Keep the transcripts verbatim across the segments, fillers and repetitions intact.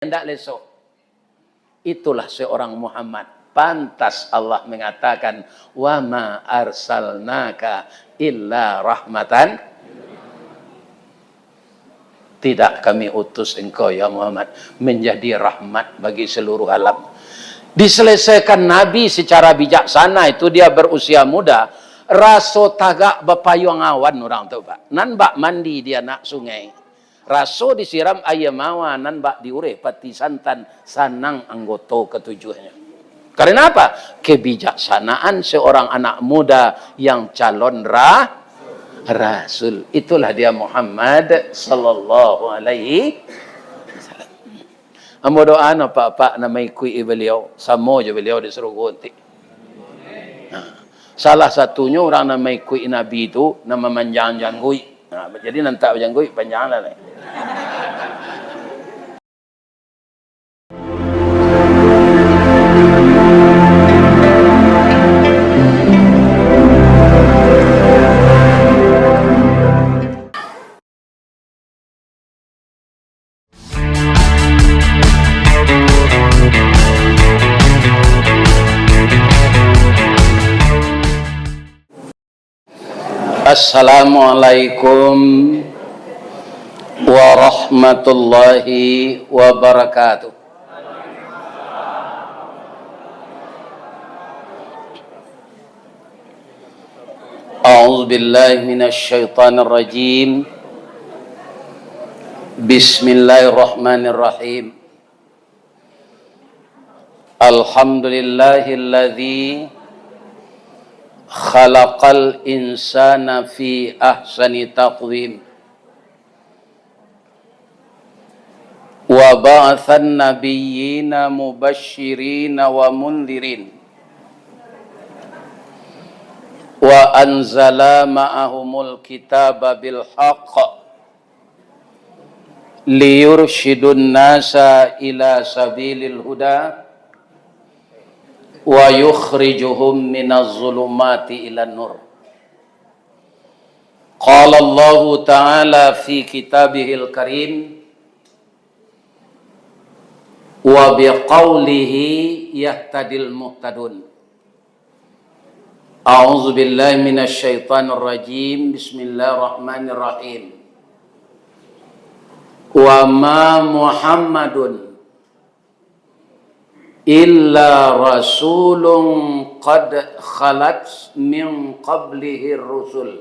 indak leso. Itulah seorang Muhammad. Pantas Allah mengatakan, "Wa ma arsalnaka illa rahmatan." Tidak kami utus engkau, ya Muhammad, menjadi rahmat bagi seluruh alam. Diselesaikan Nabi secara bijaksana itu, dia berusia muda, raso tagak bapayuang awan urang tu, Pak. Nan bak mandi di anak sungai. Raso disiram aia mawar, nan bak diureh pati santan, sanang anggoto katujuahnyo. Karena apa? Kebijaksanaan seorang anak muda yang calon ra-, rasul. Itulah dia Muhammad sallallahu alaihi wasallam. Ambo doa no, apak-apak nan maikuik baliau, samo jo baliau di sarugo nanti. Nah, salah satunyo urang nan maikuik Nabi tu, nan mamanjang jangguik. Nah, jadi nan tak bajangguik, panjanglah lai. Assalamualaikum warahmatullahi wabarakatuh. A'udzubillahi minasyaitonirrajim. Bismillahirrahmanirrahim. Alhamdulillahilladzi khalaqal insana fi ahsani taqwim. Wa ba'atsan nabiyyina mubasysyirina wa mundhirin. Wa anzala ma'ahumul kitaba bil haqq liyursyidun nasa ila sabilil huda wa yukhrijuhum minaz zulumati ilan nur. Qala Allahu ta'ala fi kitabihil karim, wa biqaulihi yahtadil muhtadun. A'udzubillahi minasyaitonirrajim. Bismillahirrahmanirrahim. Wa ma Muhammadun illa rasulun qad khalat min qablihir rusul.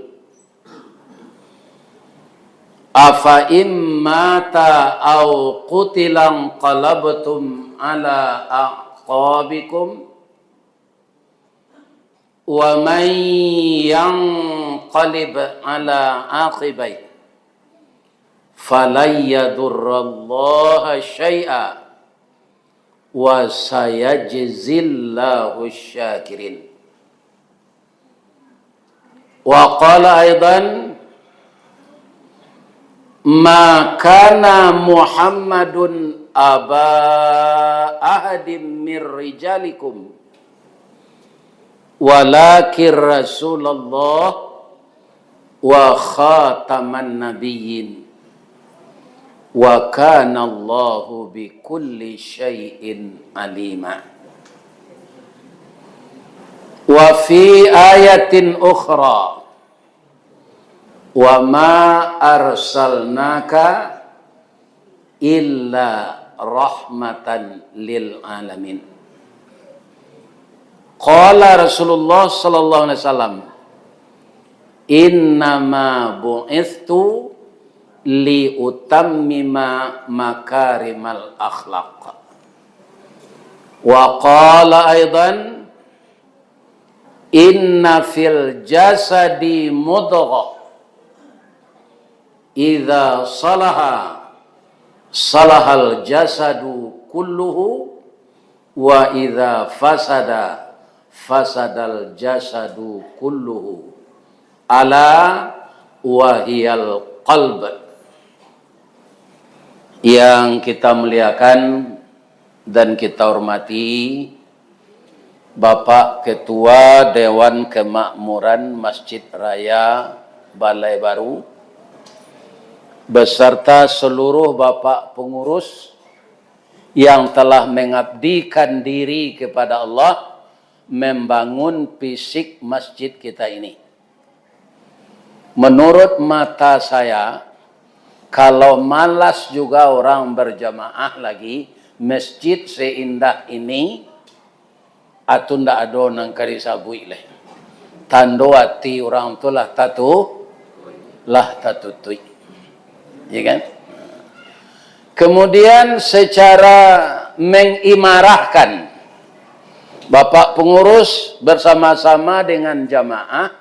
Afa in mata au qutila inqalabtum ala aqabikum, wa man yanqalib ala aqibaihi falan yadurrallaha syai'a, wa sayajzillahu syakirin. Wa qala aidan, ma kana Muhammadun aba ahadim mir rijalikum, walakin Rasulullah wa khataman nabiyyin, wa kana Allahu bikulli syai'in alima. Wa fi ayatin ukhra, wa ma arsalnaka illa rahmatan lil alamin. Qala Rasulullah sallallahu alaihi wasallam, "Innama bu'itstu li utammima makarimal akhlaq." Wa qala aidan, "Inna fil jasadi mudghah, idza salaha, salahal jasadu kulluhu, wa idza fasada, fasadal jasadu kulluhu. Ala wa hiyal qalb." Yang kita muliakan dan kita hormati, Bapak Ketua Dewan Kemakmuran Masjid Raya Balai Baru, beserta seluruh Bapak pengurus, yang telah mengabdikan diri kepada Allah, membangun fisik masjid kita ini. Menurut mata saya, kalau malas juga orang berjamaah lagi, masjid seindah ini, atau ndak ado nan ka disabuik lai. Tando ati urang tu lah tatu-, lah tatutuik. Ya kan? Kemudian secara mengimarahkan, Bapak Pengurus bersama-sama dengan jamaah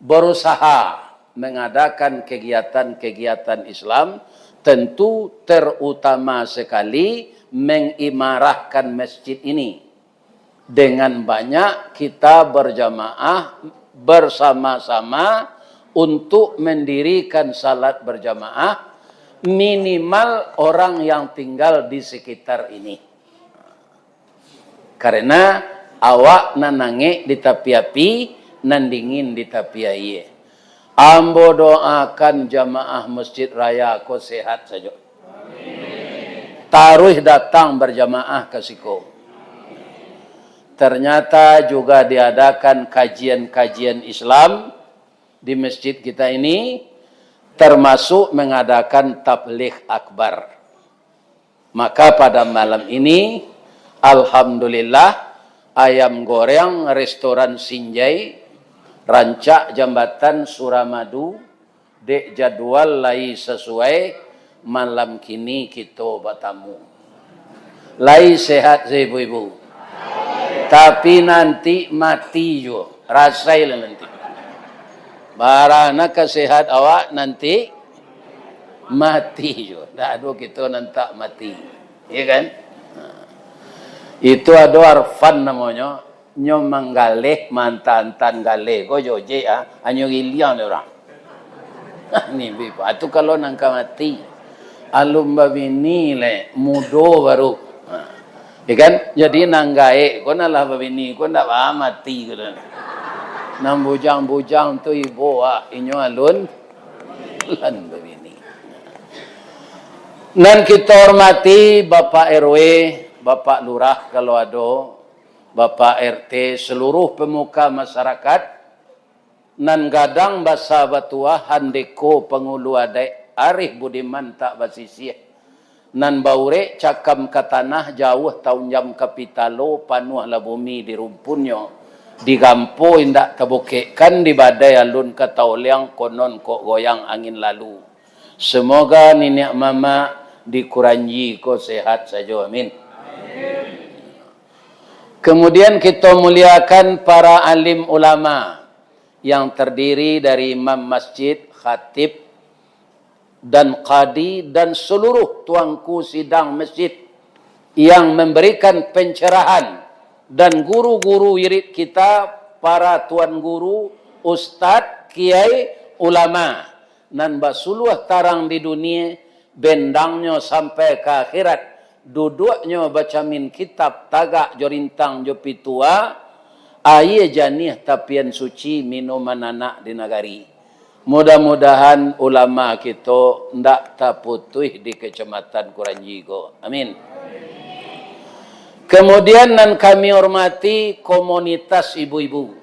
berusaha mengadakan kegiatan-kegiatan Islam, tentu terutama sekali mengimarahkan masjid ini. Dengan banyak kita berjamaah bersama-sama untuk mendirikan salat berjamaah, minimal orang yang tinggal di sekitar ini. Karena awak nan angek di tapi api, nan dingin di tapi aia. Ambo doakan jamaah Masjid Raya ko sehat sajo. Taruih datang berjamaah ka siko. Ternyata juga diadakan kajian-kajian Islam di masjid kita ini, termasuk mengadakan tabligh akbar. Maka pada malam ini, alhamdulillah, ayam goreng restoran Sinjai, rancak Jambatan Suramadu, dek jadwal lai sasuai, malam kini kito batamu. Lai sehat, ibu-ibu? Tapi nanti mati juo, rasailah nanti. Bara nan ka sehat awak nanti mati juo. Ndak ado kito nan tak mati. Iya kan? Nah. Itu ado Arfan namonyo. Nyo manggaleh, maanta-antaan galeh ko jo ojek, ah, hanyo giliang dek urang. Ni bi, ah, tu kalau nan ka mati. Alun babini leh, mudo baru. Ha. Ya kan? Jadi nan gaek ko nan lah babini ko ndak ba mati ko tu. Nan bujang-bujang tu ibo, ah, inyo alun, alun babini. Nan kito hormati Bapak R W, Bapak Lurah kalau ado, Bapak R T, seluruh pemuka masyarakat, nan gadang basa batuah, handeko pangulu adaik, arih budiman tak basisiah, nan baurek cakam ka tanah, jauah taunjam ka pitalo, panuahlah bumi di rumpunnyo, di gampo indak tabukekkan, di badai alun ka taoliang, konon kok goyang angin lalu. Semoga niniak mamak di Kuranji ko sehat sajo, amin. Kemudian kito muliakan para alim ulama yang terdiri dari imam masjid, khatib, dan kadi, dan seluruh tuangku sidang masjid yang memberikan pencerahan, dan guru-guru wirid kita, para tuan guru, ustad, kiai, ulama, nan basuluah tarang di dunia, bendangnyo sampai ka akhirat, duduaknyo bacamin kitab, tagak jo rintang jo pitua, aia janiah tapian suci, minuman anak di nagari. Mudah-mudahan ulama kito ndak taputuih di Kecamatan Kuranji ko. Amin. Kemudian nan kami hormati komunitas ibu-ibu.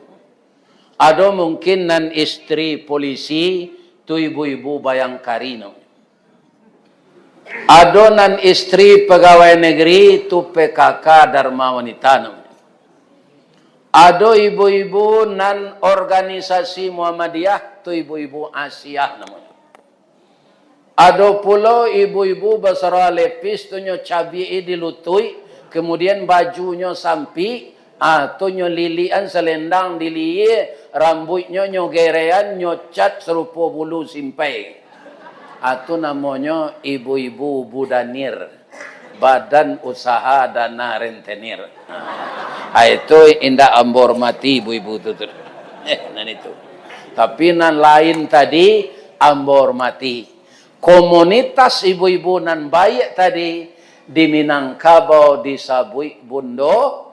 Ado mungkin nan istri polisi, tu ibu-ibu bayangkari no. Ado nan istri pegawai negeri, tu P K K Dharma Wanita namonyo. Ado ibu-ibu nan organisasi Muhammadiyah, tu ibu-ibu Asiah namonyo. Ado pulo ibu-ibu basarah lepis, tu nyo cabiak di lutuik, kemudian bajunyo sampik, ah, tu nyo lilikan salendang di lihia, rambuiknyo nyo gerean, nyo cat sarupo bulu simpai. Ah, tu namonyo ibu-ibu budanir, Badan Usaha Dana Rentenir. Ah, itu indak ambo hormati ibu-ibu tu, tu. Eh, nan itu. Tapi nan lain tadi ambo hormati. Komunitas ibu-ibu nan baiak tadi di Minangkabau disabuik bundo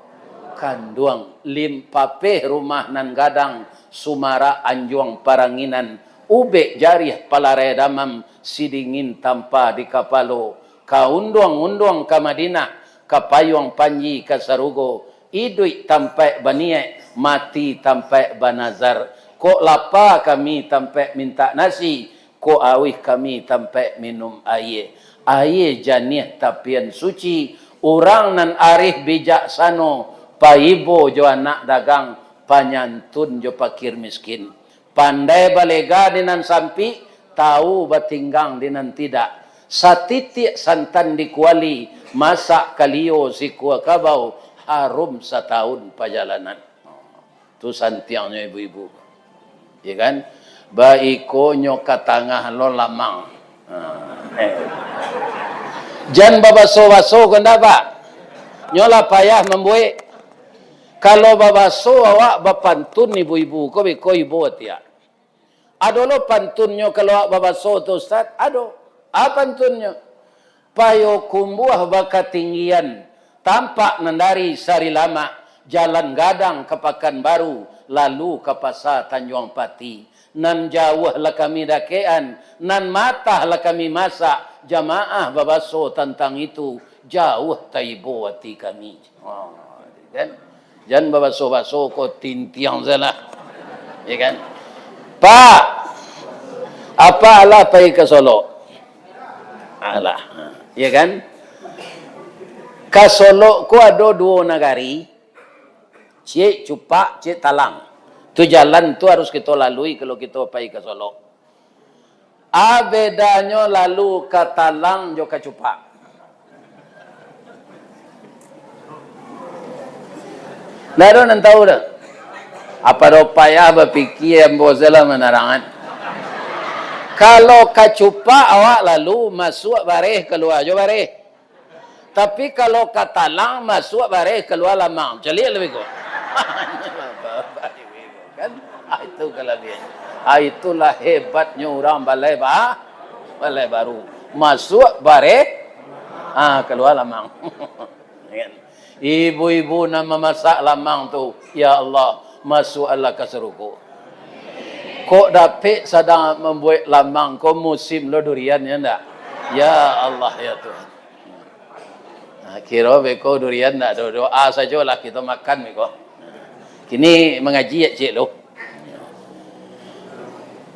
kanduang. Limpapeh rumah nan gadang, sumarak anjuang paranginan, ubek jariah palarai damam, sidingin tampa di kapalo, ka unduang-unduang ka Madinah, ka payuang panji ka sarugo, iduik tampaik baniaik, mati tampaik banazar. Kok lapa kami tampaik mintak nasi, kok auih kami tampaik minum aia. Aia janiah tapian suci, urang nan arih bijaksano, paibo jo anak dagang, panyantun jo pakir miskin. Pandai balega di nan sampik, tahu batinggang di nan tidak. Satitiak santan di kuali, masak kalio sikua kabau, harum satahun pajalanan. Tu santiangnyo ibu-ibu. Ya kan? Baikonyo ka tangah lo lamang. Ha, eh. Jan babaso-baso ko ndak, Pak? Nyo lah payah mambuek. Kalau babaso awak bapantun ibu-ibu ko, beko ibo tiak. Ado lo pantunnyo kalau awak babaso tu, Ustaz? Ado. Apa pantunnyo? Payokumbuah bakatinggian, tampak nan dari Sarilamak, jalan gadang ka Pakanbaru, lalu ka Pasa Tanjuang Pati. Nan jauah lah kami dakekan, nan matah lah kami masak, jamaah babaso tantang itu, jauah taibo ati kami. Ha, kan? Jan babaso-baso ko tintiang salah. Ya kan? Pak, apa alah pai ka Solok? Alah. Ya kan? Ka Solok ko ado duo nagari, ciek Cupak, ciek Talang. Tu jalan tu harus kito lalui kalau kito pai ka Solok. A bedanyo lalu ka Talang jo ka Cupak? Ndak ado nan tahu doh. Apa do payah bapikia, ambo salah manarangan. Kalau ka Cupak awak lalu, masuak bareh, kalua jo bareh. Tapi kalau ka Talang, masuak bareh, kalua lamang. Caliak lah beko. Kan? Ah, itu kalabihan. Ah, itulah hebatnyo urang balai ba-, balai baru. Masuak bareh, ah, kalua lamang. Kan? Ibu-ibu nan mamasak lamang tu, ya Allah, masuaklah ka sarugo. Kok dapek sadang mambuek lamang ko musim lo durian, ya ndak? Ya Allah, ya Tuhan. Nah, kiro beko durian ndak ado, doa sajolah kito makan beko. Kini mangaji ciek lo.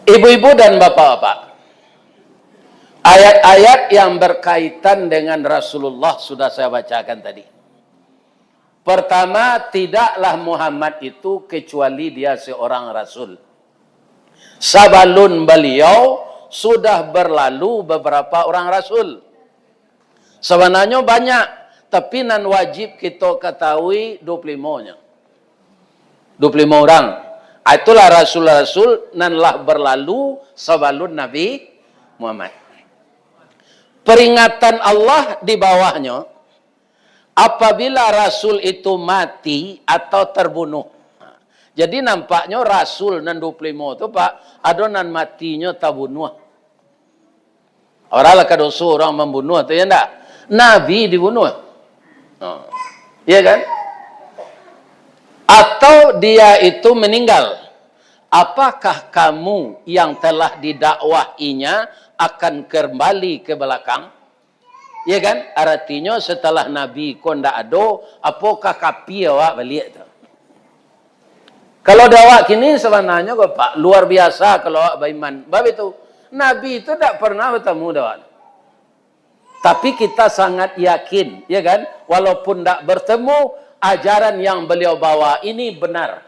Ibu-ibu dan bapak-bapak, ayat-ayat yang berkaitan dengan Rasulullah sudah saya bacakan tadi. Pertama, tidaklah Muhammad itu kecuali dia seorang rasul. Sabalun baliau, sudah berlalu beberapa orang rasul. Sabananyo banyak, tapi nan wajib kito katahui duo puluah limo nyo. Duo puluah limo urang. Ah, itulah rasul-rasul nan lah berlalu sabalun Nabi Muhammad. Peringatan Allah di bawahnyo, apabila rasul itu mati atau terbunuh. Jadi, nampaknyo rasul nan duo puluah limo tu, Pak, ado nan matinyo tabunuah. Urang lah ka doso urang mambunuah tu, ya ndak? Nabi dibunuah. Ha. Iya kan? Atau dia itu meninggal. Apakah kamu yang telah didakwahinya akan kembali ke belakang? Iya kan? Aratinyo, setelah Nabi ko ndak ado, apokah kapia awak baliak tu? Kalau di awak kini, sabananyo ko, Pak, luar biasa kalau awak baiman. Bab itu, Nabi tu ndak pernah batamu di awak. Tapi kita sangat yakin, ya kan? Walaupun ndak bertemu, ajaran yang beliau bawa ini benar.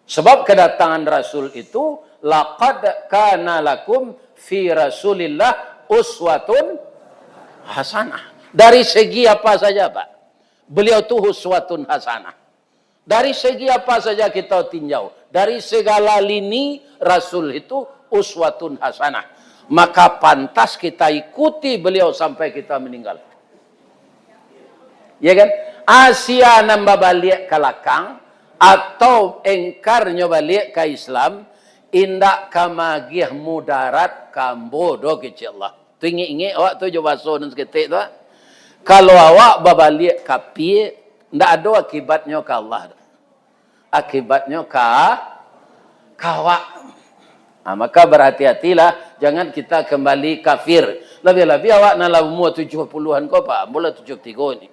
Sebab kedatangan Rasul itu, "Laqad kana lakum fi Rasulillah uswatun hasanah." Dari segi apa saja, Pak, beliau tu uswatun hasanah. Dari segi apa saja kita tinjau, dari segala lini, Rasul itu uswatun hasanah. Maka pantas kita ikuti beliau sampai kita meninggal. Ya kan? Asia nan babaliak ka lakang, atau engkarnyo baliak ka Islam, indak ka magiah mudarat ka ambo doh, kecek Allah. Tu ingek-ingek awak tu jo baso nan saketek tu, ah. Kalau awak babaliak kapia, ndak ado akibatnyo ka Allah doh. Akibatnyo ka, ka awak. Nah, maka berhati-hatilah Jangan kita kembali kafir. Labiah-labiah awak nan lah umua tujuah puluahan ko, Pak. Ambo lah tujuah puluah tigo ni.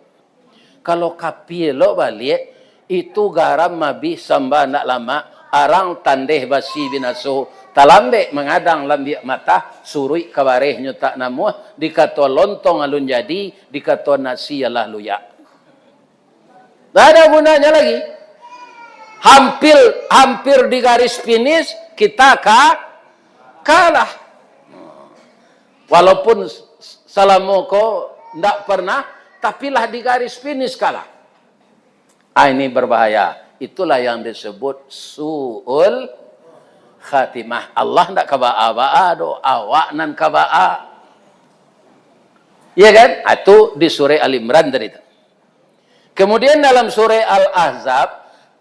Kalau kafir lo baliak, itu garam abih samba ndak lamak, arang tandeh basi binaso, talambek mangadang lambiak matah, suruik ka barehnyo tak namuah, dikato lontong alun jadi, dikato nasi alah luyak. Ndak ada gunanya lagi. Hampir, hampir di garis finish, kita ka-, kalah. Walaupun s-, salamo ko ndak pernah, tapi lah di garis finish kalah. Ah, ini berbahaya. Itulah yang disebut su'ul khatimah. Allah ndak ka baa-baa doh, awak nan ka baa. Iya kan? Ah, tu di surah Al Imran tadi tu. Kemudian dalam surah Al-Ahzab,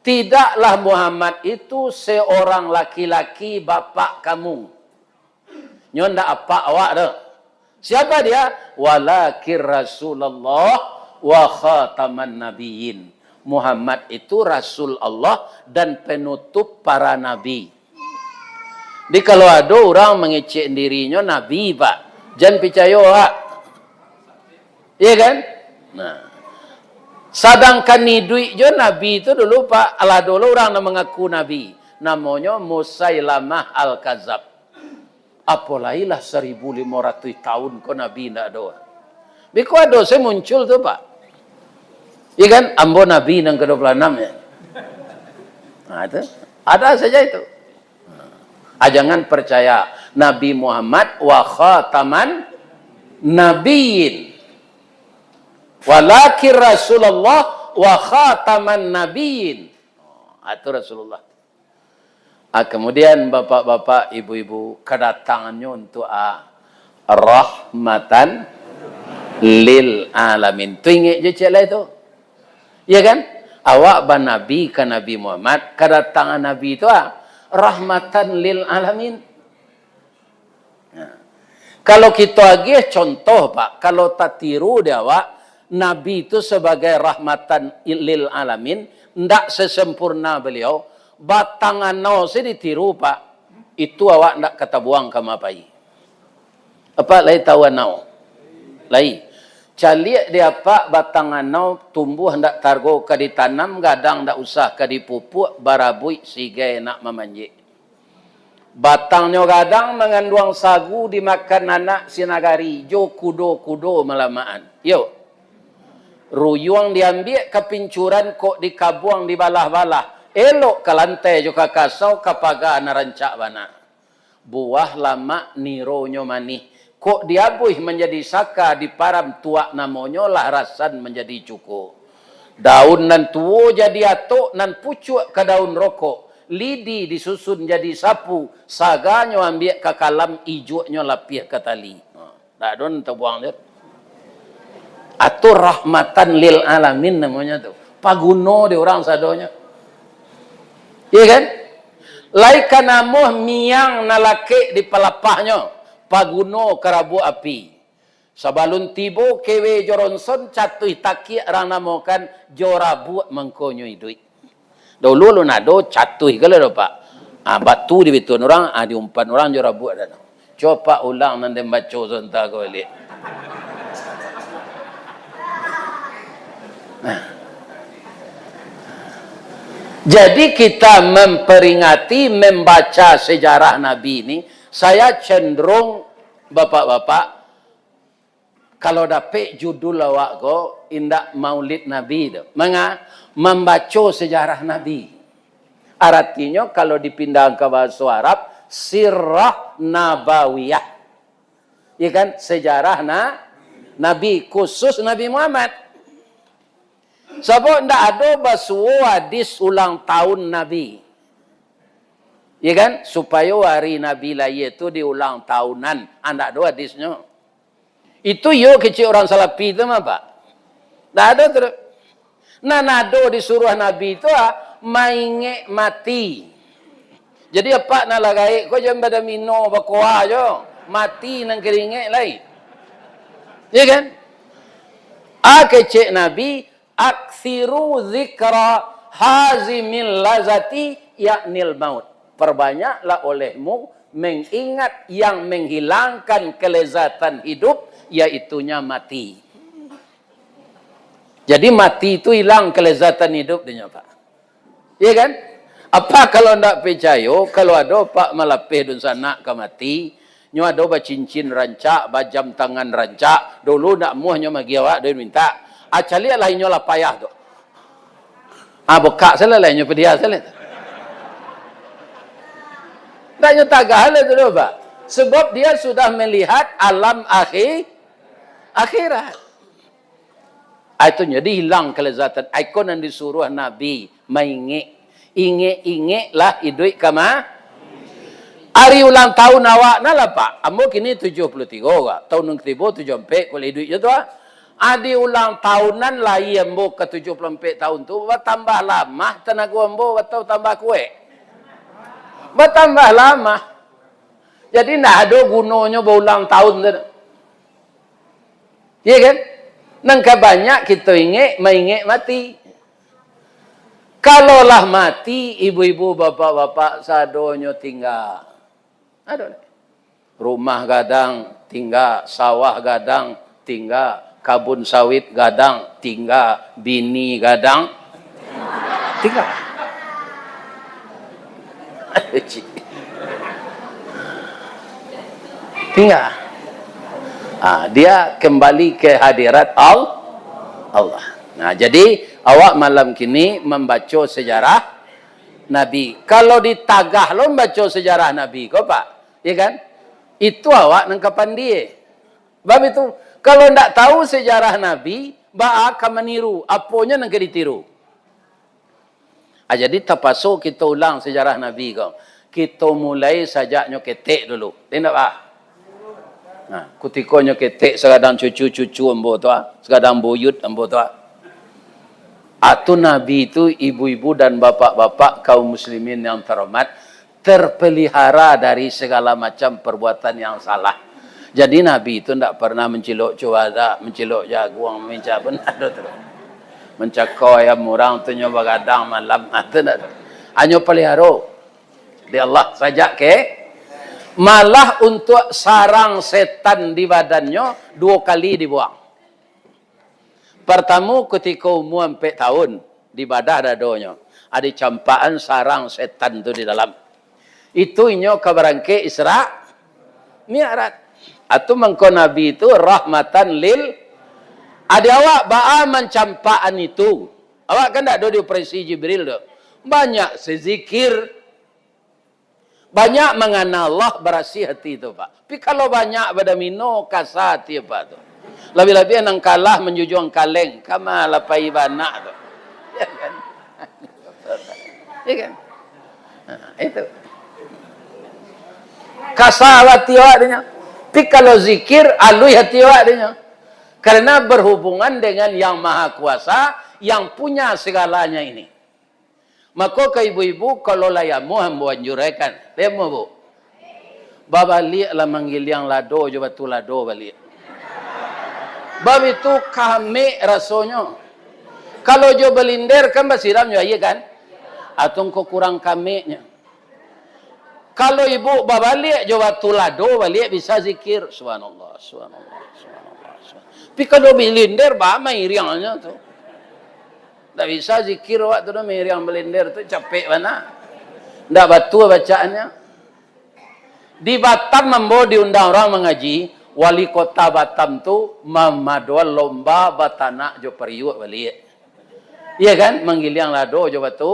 "Tidaklah Muhammad itu seorang laki-laki bapak kamu." Nyo ndak apak awak tu. Siapa dia? "Walakin Rasulullah wa khataman nabiyyin." Muhammad itu Rasul Allah dan penutup para nabi. Jadi, kalau ado urang mangecek dirinyo nabi, Pak, jan picayo, Pak. Iya kan? Nah. Sadangkan iduik jo nabi tu dulu, Pak, alah ado lo urang nan mangaku nabi. Namonyo Musailamah Al-Kazab. Apo lai lah saribu limo ratuih taun ko nabi ndak ado. Biko ado se muncul tu, Pak. Iya kan? Ambo nabi nan ka dua puluh anam, ya. Nah, itu. Ada saja itu. Ah, jangan percaya. Nabi Muhammad wa khataman nabiyyin. Walakin Rasulullah wa khataman nabiyyin. Ah, itu Rasulullah. Ah, kemudian bapak-bapak, ibu-ibu, kedatangannyo untuk, ah, rahmatan lil alamin. Tu ingek je cek lai tu. Iya kan? Awak banabi ka Nabi Muhammad, kadatangan Nabi tu, ah, rahmatan lil alamin. Nah, kalau kito agiah contoh, Pak, kalau tatiru di awak, Nabi tu sabagai rahmatan lil alamin, ndak sesempurna baliau, batang anau se ditiru, Pak, itu awak ndak ka tabuang ka ma pai. Apak lai tahu anau? Lai. Caliak di apak batang anau tumbuah ndak targo ka ditanam, gadang ndak usah ka dipupuak, barabuik sigai nak mamanjek. Batangnyo gadang manganduang sagu dimakan anak sinagari jo kudo-kudo malamaan. Yo. Ruyuang diambiak ka pincuran kok dikabuang dibalah-balah. Elok ka lantai jo ka kasau ka paga nan rancak bana. Buah lamak nironyo manih. Kok diabuih manjadi saka, diparam tuak namonyo lah rasan manjadi cuko. Daun nan tuo jadi atok, nan pucuak ka daun rokok. Lidi disusun jadi sapu, saganyo ambiak ka kalam, ijuaknyo lapiah ka tali. Ha, dak ado nan tabuang je. Atau rahmatan lil alamin namonyo tu. Paguno di urang sadonyo. Iya kan? Lai ka namuah miang nan lakek di palapahnyo, paguno ka rabuak api. Sabalun tibo kewe jo ronson, catuih takiak rang namokan jo rabuak mangkonyo iduik. Dulu alun ado catuih galo do, Pak. Ah, batu dibituan urang, ah, diumpan urang jo rabuak dah tu. Cubo, Pak, ulang nan den baco sabanta ko baliak. Nah. Jadi, kita memperingati, membaca sejarah Nabi ini, saya cenderung, bapak-bapak, kalau dapek judul awak ko, indak Maulid Nabi tu. Manga? Mambaco sejarah Nabi. Aratinyo, kalau dipindahan ka bahaso Arab, sirah nabawiyah. Ya kan? Sejarah na-, Nabi, khusus Nabi Muhammad. Sabab ndak ado basuo hadis ulang tahun Nabi. Ya kan? Supayo hari Nabi lahia tu diulang tahunan. Ah, ndak ado hadisnyo. Itu iyo kecek urang Salafi tu mah, Pak. Ndak ado tu. Nan ado di suruah Nabi tu, ah, maingek mati. Jadi, apak nan lah gaek ko jan badomino, bakoa jo. Mati nan ka diingek lai. Ya kan? Ah, kecek Nabi, "Aktsiru dzikra hazimil lazati, yaknil maut." Perbanyaklah olehmu Mengingat yang menghilangkan kelezatan hidup, yaitunya mati. Jadi mati itu hilang kelezatan hidup dinyo, Pak. Iya kan? Apa kalau ndak picayo, kalau ado Pak malapeh dunsanak ka mati, nyo ado bacincin rancak, bajam tangan rancak, dulu ndak muah nyo magi awak, dia minta. Ah, caliaklah inyo lah payah tu. Ah, bukak salah lah inyo, pedia salah tu. Ndak nyo tagah lah tu doh, Pak. Sebab dia sudah melihat alam akhi-, akhirat. Ah, itu jadi hilang kelezatan. Iko nan disuruh Nabi maingek. Ingek-ingeklah iduik kama. Ari ulang tahun awak nah lah, Pak. Ambo kini tujuah puluah tigo, Pak. Tahun nan katibo tujuah ampek, kok lah iduik jo tu, ah. Ari ulang tahunan lahia ambo ka tujuah puluah ampek tahun tu, batambah lamah tanago ambo atau tambah kuek? Batambah lamah. Jadi, ndak ado gunonyo baulang tahun tu. Iya kan? Nan ka banyak kito ingek, maingek mati. Kalau lah mati, ibu-ibu, bapak-bapak, sadonyo tingga. Ado ndak? Rumah gadang, tingga. Sawah gadang, tingga. Kabun sawit gadang, tingga. Bini gadang, tingga. Tingga. Ah, dia kembali ke hadirat Al-, Allah. Nah, jadi awak malam kini mambaco sejarah Nabi. Kalau ditagah lo mambaco sejarah Nabi ko, Pak, ya kan? Itu awak nan ka pandie. Bab itu, kalau ndak tahu sejarah Nabi, baa ka maniru, aponyo nan ka ditiru? Ah, jadi tapaso kito ulang sejarah Nabi ko. Kito mulai sajak nyo ketek dulu. Indak, Pak? Nah, kutiko nyo ketek, sagadang cucu-cucu ambo tu, ah, sagadang buyut ambo tu, ah. Atu Nabi tu, ibu-ibu dan bapak-bapak, kaum muslimin yang terhormat, terpelihara dari segala macam perbuatan yang salah. Jadi Nabi tu ndak pernah mencilok cuadak, mencilok jaguang, mencak benar tu. Mencakau ayam urang tu nyo bagadang malam, ah, tu ndak. Hanyo peliharo di Allah sajak ke, malah untuak sarang setan di badannyo duo kali dibuang. Partamo, kutiko umua ampek tahun, dibadah dadonyo, ado campakan sarang setan tu di dalam. Itu inyo ka barangkek Isra Mi'raj. Atu mangko Nabi tu rahmatan lil, ado awak baa mancampakan itu. Awak kan ndak ado dioperasi Jibril tu. Banyak sezikir, banyak mangana Allah, barasiah hati tu, Pak. Tapi kalau banyak badamino, kasa hati, Pak, tu. Labiah-labiah nan kalah manjujuang kaleng, kama lapai banak tu. Ya kan? Ya kan? Nah, itu. Kasa hati awak dinyo. Tapi kalau zikir, aluih hati awak dinyo. Karena berhubungan dengan Yang Maha Kuasa, yang punya segalanya ini. Mako ka ibu-ibu, kalau lai amuah ambo anjurkan, lai amuah, Bu? Babaliaklah manggiliang lado jo batu lado baliak. Bab itu kamek rasonyo. Kalau jo balinder kan basiram jo aia kan? Atau ko kurang kameknyo. Kalau ibu babaliak jo batu lado baliak bisa zikir, "Subhanallah, subhanallah, subhanallah, subhanallah." Tapi kalau balinder, ba mairiangnyo tu. Ndak bisa zikir awak tu doh, mairiang balinder tu capek bana. Ndak batua bacaannyo. Di Batam ambo diundang urang mangaji, wali kota Batam tu mamadoan lomba batanak jo pariuak baliak. Iya kan? Manggiliang lado jo batu,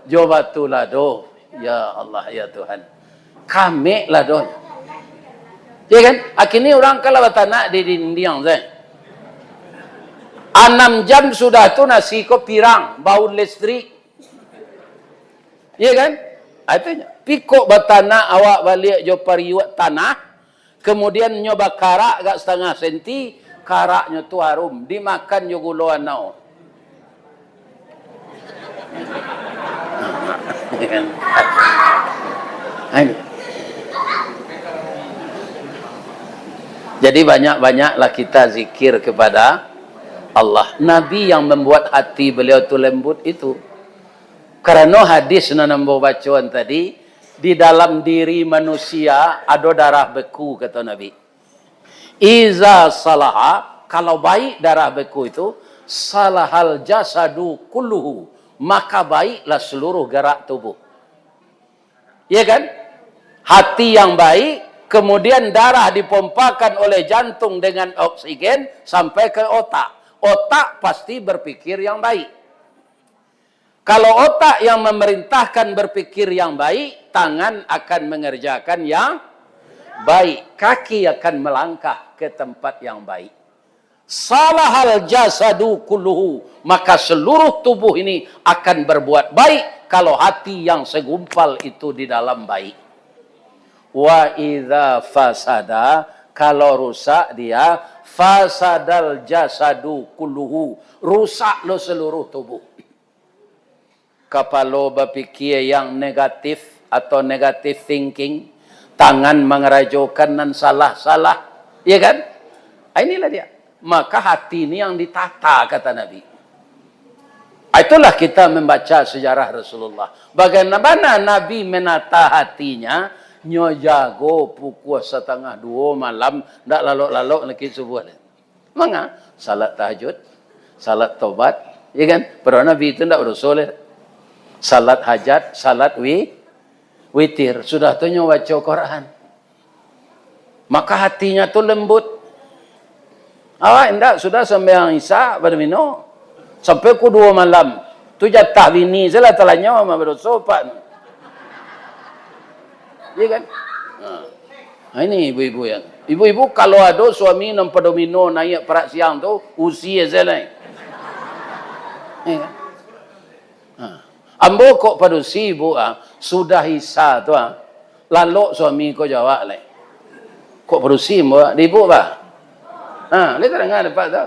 jo batu lado. Ya Allah, ya Tuhan. Kamek lado. Iya kan? Akini urang kan lah batanak di dindiang sajo. Anam jam sudah tu nasi ko pirang, baun listrik. Iya kan? Ah, itu nyo. Pikok batanak awak baliak jo pariuak tanah, kemudian nyo bakarak agak satangah senti, karaknyo tu harum, dimakan jo gulo anau. Jadi banyak-banyaklah kita zikir kepada Allah. Nabi yang membuat hati beliau tu lembut itu. Karano hadis nan ambo bacoan tadi, Di dalam diri manusia ado darah beku, kata Nabi. Iza salaha, kalau baik darah beku itu, salahal jasadu kulluhu, maka baiklah seluruh gerak tubuh. Ya kan? Hati yang baik, kemudian darah dipompakan oleh jantung dengan oksigen sampai ke otak. Otak pasti berpikir yang baik. Kalau otak yang memerintahkan berpikir yang baik, tangan akan mengerjakan yang baik, kaki akan melangkah ke tempat yang baik. Salahal jasadu kulluhu, maka seluruh tubuh ini akan berbuat baik kalau hati yang segumpal itu di dalam baik. Wa idza fasada, kalau rusak dia, fasadal jasadu kulluhu, rusak lo seluruh tubuh. Kapalo bapikia yang negatif atau negative thinking, tangan mangarajokan nan salah-salah, ya kan? Ah, inilah dia. Maka hati ni yang ditata, kata Nabi. Ah, itulah kita membaca sejarah Rasulullah. Bagaimana Nabi menata hatinya, nyo jago pukua satangah duo malam, ndak lalok-lalok lagi subuh. Manga? Salat tahajud, salat tobat, ya kan? Padahal Nabi itu ndak badoso lai. Salat hajat, salat wi-, witir, sudah tu nyo baco Quran. Maka hatinya tu lembut. Awak indak sudah sambayang Isya bado mino. Sampai ku duo malam. Tu jatah bini salah talanyo mah badoso pak. Iya kan? Ha. Ha, ini ibu-ibu yang. Ibu-ibu kalau ado suami nan padomino naiak parak siang tu, usia salah. Iya kan? Ha. Ambo kok padusi, Bu, ah, sudah Isya tu, ah, lalok suami ko jawab lai. Kok padusi, Bu, ah, di Ibu, bah? Ha, lai tadanga dapat tu.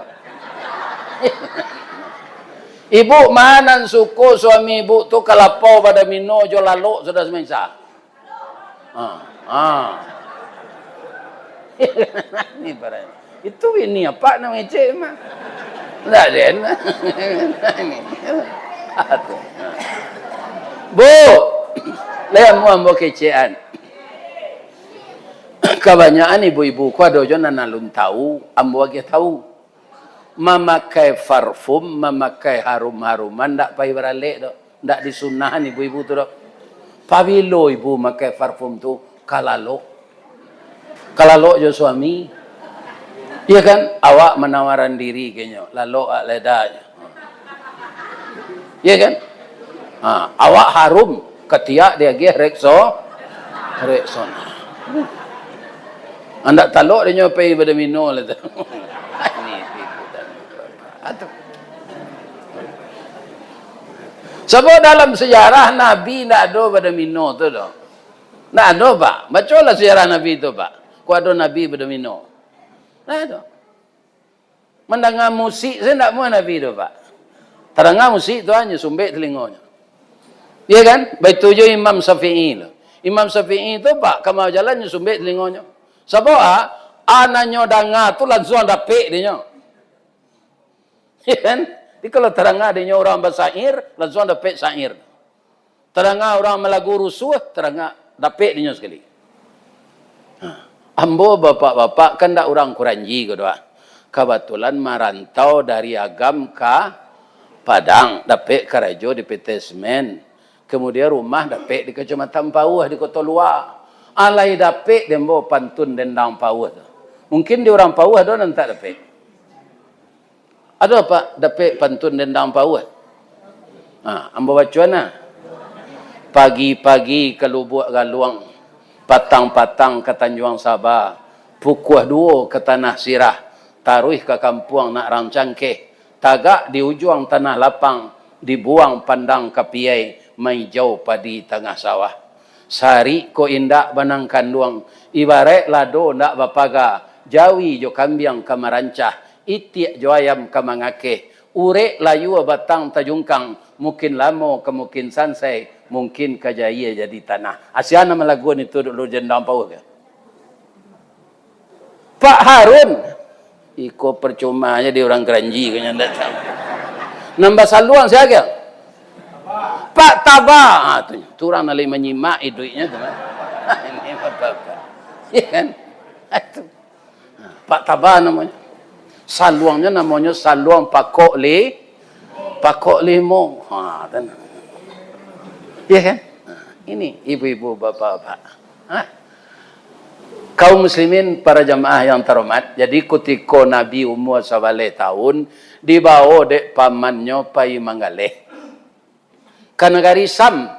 Ibu, ma nan suko suami Ibu tu kalapau bado mino jo lalok sudah sumbayang Isya? Ha, ha. Ni barang. Itu ini apak nak ngecek mah. Ndak den. Bu, lai ambo, ambo kecekan. Kabanyakan ibu-ibu ko ado jo nan alun tahu, ambo agiah tahu. Mamakai parfum, mamakai harum-haruman ndak pai baralek doh. Ndak disunahan ibu-ibu tu doh. Pabilo ibu makai parfum tu, ka lalok. Ka lalok jo suami. Iya kan? Awak manawaran diri kenyo, lalok ak leda je. Iya kan? Ha, awak harum, katiak diagiah Rexo-, Rexona. Andak talok dinyo pai bado mino lah tu. Ini tipu dan atuh. Sabab dalam sejarah Nabi ndak ado bado mino tu doh. Ndak ado, Pak. Bacolah sejarah Nabi tu, Pak. Kok ado Nabi bado mino. Ndak ado. Mandanga musik sajo ndak muah Nabi tu, Pak. Tadanga musik tu hanyo sumbek talingonyo. Iya kan? Baitu jo Imam Syafi'i tu. Imam Syafi'i tu, Pak, ka ma bajalan nyo sumbek talingonyo. Sabab, ah, a nan nyo danga tu lansuang dapek dinyo. Iya kan? Jadi kalau tadanga dinyo urang basair, lansuang dapek sair. Tadanga urang malagu rusuah, tadanga dapek dinyo sakali. Ha. Ambo bapak-bapak kan ndak urang Kuranji ko doh. Kabatulan marantau dari Agam ka Padang, dapek karajo di P T Semen. Kemudian rumah dapek di Kecamatan Pauh di Koto Lua. Alai dapek di ambo pantun dendang Pauh tu. Mungkin di urang Pauh ado nan tak dapek. Ado, Pak, dapek pantun dendang Pauh? Ha, ambo bacoan nah. Pagi-pagi ka Lubuak Galuang, patang-patang ka Tanjuang Saba, pukua duo ka Tanah Sirah, taruih ka kampuang Nak Rang Cangkeh, tagak di ujuang tanah lapang, dibuang pandang ka Piai, maijau padi tangah sawah. Sarik ko indak banang kanduang, ibaraik lado ndak bapaga, jawi jo kambiang ka marancah, itiak jo ayam ka mangakeh, urek layua batang tajungkang, mungkin lamo ka mungkin sansai, mungkin ka jayie jadi tanah. Asia nan malagu itu dulu dendang Pauh ko. Pak Harun. Iko percuma jadi urang Kranji ko nyo ndak tahu. Nan basaluang sia ko? Pak Taba. Ha, tu, tu urang nan lai manyimak iduiknyo tu, kan. Ini bapak-bapak. Iya, kan? Ha, tu. Ha, Pak Taba namonyo. Saluangnyo namonyo saluang pakok li-, pakok limo. Ha, kan. Iya, kan? Ha, ini ibu-ibu, bapak-bapak. Ha? Kaum muslimin, para jamaah yang terhormat, jadi kutiko Nabi umua sabaleh tahun, dibawo dek pamannyo pai manggaleh. Ka nagari Syam.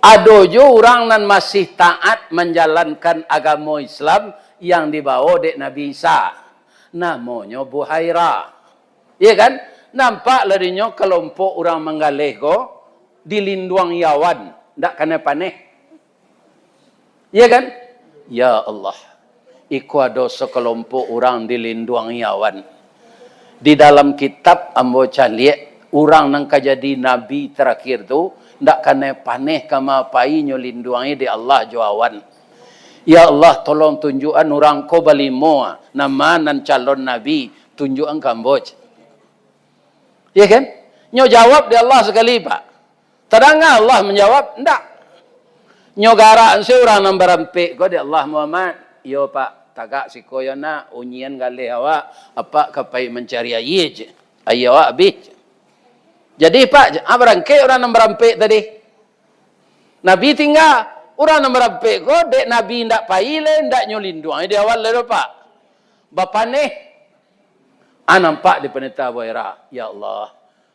Ado jo urang nan masih taat manjalankan agamo Islam yang dibawo dek Nabi Isa. Namonyo Buhaira. Iya, kan? Nampak lah dinyo kalompok urang manggaleh ko, dilinduangi awan, ndak kanai paneh. Iya, kan? Ya Allah, iko ado sakalompok urang dilinduangi awan. Di dalam kitab ambo caliak, urang nan ka jadi nabi tarakhir tu, ndak kanai paneh kama pai nyo linduangi dek Allah jo awan. Ya Allah, tolong tunjuakan urang ko balimo, nama nan calon nabi, tunjuakan ka ambo. Iya, kan? Nyo jawab dek Allah sakali, Pak. Tadanga Allah manjawab? Ndak. Nyo garak se urang nan barampek ko dek Allah, Muhammad. Iyo, Pak, tagak siko yo nak, unyian galeh awak, apak ka pai mancari aia je. Aia awak abih je. Jadi, Pak, ah, barangkek urang nan barampek tadi. Nabi tingga, urang nan barampek ko, dek Nabi indak pai lai, indak nyo linduang di awal lai doh, Pak. Bapaneh. Ah, nampak di Pandeta Buhaira, "Ya Allah,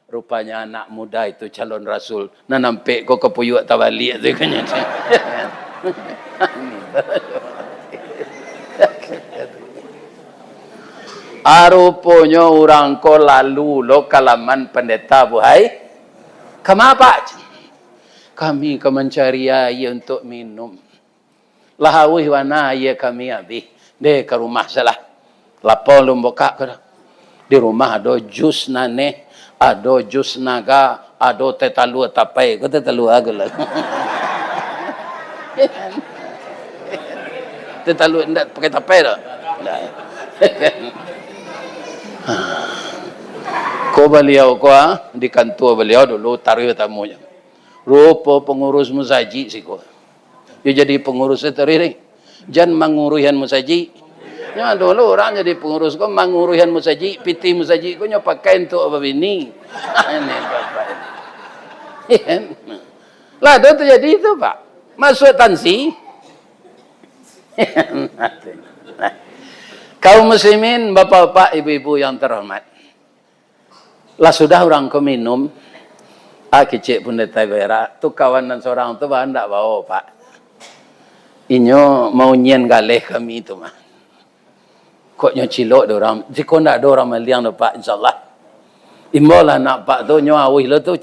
rupanya anak muda itu calon rasul. Nan ampek ko kapuyuak tabaliak tu," kanyo. Ah, ruponyo urang ko lalu lo ka laman Pandeta Buhai-, "Kama, Pak?" "Kami ka mancari aia untuak minum. Lah auih bana aia kami abih. Deh, ka rumah salah. Lapau lun bukak ko dah. Di rumah ado jus naneh, ado jus naga, ado teh talua tapai." Ko teh talua ko lah. Teh talua indak pakai tapai doh. Nah. Ko baliau ko, ah, di kantua baliau dulu, taruih tamunyo. Rupo pangurus musajik siko. Yo jadi pangurus tadi ni. Jan manguruihan musajik. Nyo ado lo urang jadi pangurus ko manguruihan musajik, pitih musajik ko nyo pakai untuak babini. Ini bapak ini. Lah, tu terjadi tu, Pak. Masuk tansi. Kaum muslimin, bapak-bapak, ibu-ibu yang terhormat. Lah sudah urang ko minum, ah, kecek Pandeta Buhaira, tu kawan nan sorang tu bah ndak bao, Pak. Inyo maunyian galeh kami tu mah. Kok nyo cilok dek urang, siko ndak ado urang maliang doh, Pak, insyaallah. Imbau lah anak Pak tu, nyo auih lo tu.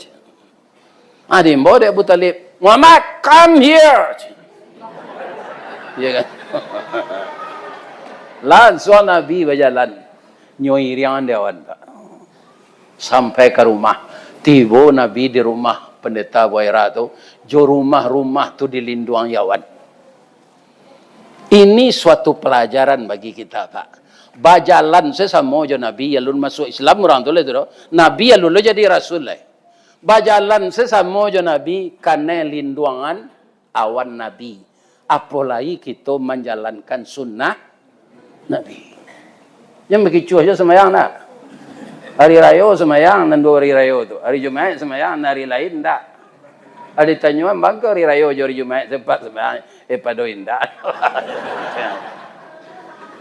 Ah, diimbau dek Abu Talib, "Muhammad, come here!" Iya, kan? Lansuang Nabi bajalan. Nyo iriangan dek awan, Pak. Sampai ka rumah. Tibo Nabi di rumah Pandeta Buhaira tu, jo rumah-rumah tu dilinduangi awan. Ini suatu pelajaran bagi kita, Pak. Bajalan se samo jo Nabi alun masuak Islam urang tu lai tu doh. Nabi alun lo jadi rasul lai. Bajalan se samo jo Nabi, kanai linduangan awan Nabi. Apo lai kito manjalankan sunnah Nabi. Jan bakicuah jo sumbayang, ndak? Hari rayo sumbayang, nan duo hari rayo tu. Hari Jumaik sumbayang, nan hari lain ndak. Ari tanyoan bangka hari rayo jo hari Jumaik sempat sumbayang, eh, pado indak.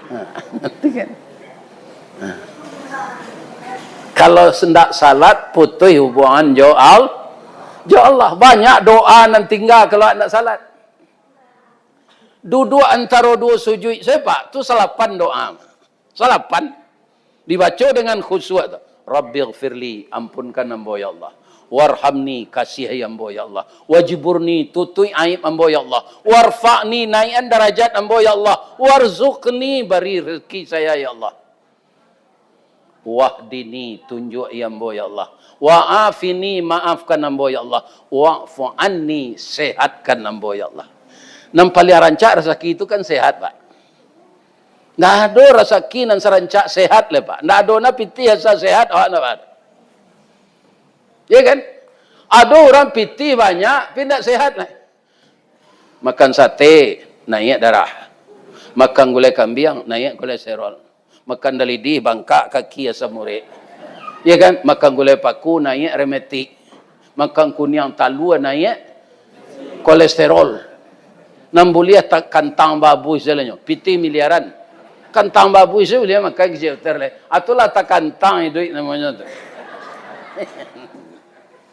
Ha, ngerti kan? Ha. Kalau ndak salat, putuih hubungan jo Al-, jo Allah. Banyak doa nan tingga kalau ndak salat. Duduak antaro duo sujuik, Pak, tu salapan doa. Salapan. Dibaco dengan khusyuk tu. "Rabbighfirli, ampunkan ambo, ya Allah. Warhamni, kasiahi ambo, ya Allah. Wajburni, tutuik aib ambo, ya Allah. Warfa'ni, naikan darajat ambo, ya Allah. Warzuqni, bari rezeki saya, ya Allah. Wahdini, tunjuaki ambo, ya Allah. Wa'afini, maafkan ambo, ya Allah. Wa'fu anni, sehatkan ambo, ya Allah." Nan paling rancak rasaki itu kan sehat, Pak. Ndak ado rasaki nan sarancak sehat lai, Pak. Ndak ado nan pitih asa sehat, awak ndak ado. Ya kan? Ado urang pitih banyak, tapi indak sehat lai. Makan sate, naiak darah. Makan gulai kambiang, naiak kolesterol. Makan dalidih, bangkak kaki, asam urek. Ya kan? Makan gulai paku, naiak rematik. Makan kuniang talua, naiak kolesterol. Nan buliah ta-, kantang babuih sajonyo, pitih miliaran. Kantang babuih sajo buliah makan kecek hotel lai. Atulah takantang iduik namonyo tu.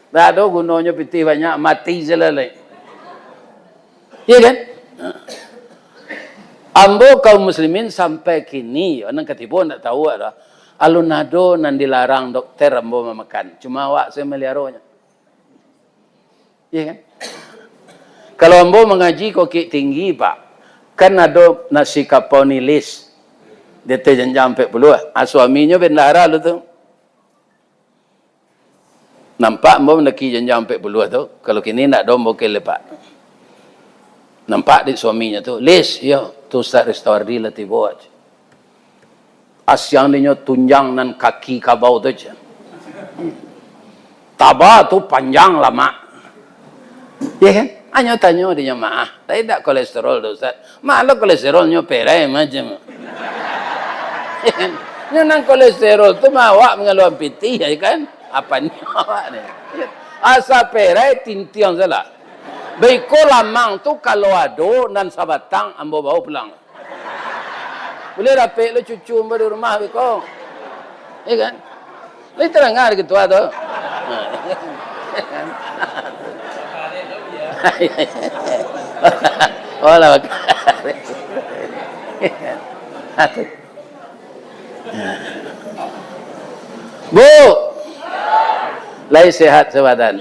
Dak ado gunonyo pitih banyak, mati sajo lai. Iya kan? Ambo kaum muslimin sampai kini, yo, nan katibo ndak tahu ado. Alun ado nan dilarang dokter ambo mamakan. Cuma awak sajo maliaronyo. Iya kan? Kalau ambo mangaji Bukik Tinggi, Pak, kan ado nasi kapau nilis. Di ateh janjang ampek puluah. Ah, suaminyo bendahara lu tu. Nampak ambo mandaki janjang ampek puluah tu, kalau kini ndak ado ambo kelepak. Nampak dek suaminyo tu, "Lis, iyo, tu Ustaz Ristawardi lah tibo." Asiang dinyo tunjang nan kaki kabau tu, cek. Taba tu panjang lamak. Ya kan? Hanyo tanyo dinyo maah. Tapi dak kolesterol tu, Ustaz. Malah kolesterolnyo perai macam. Ya kan? Nyo nan kolesterol tu mah awak mangaluan pitih, ya kan? Apa nyo awak ni? Asa perai tintiang salah. Baiko lamang tu kalau ado nan sabatang ambo bawa pulang. Buliah dapek lo cucu ambo di rumah beko. Iya kan? Lai tadanga dek ketua tu. Oh, lah bakal. Bu, lai sehat sabadan?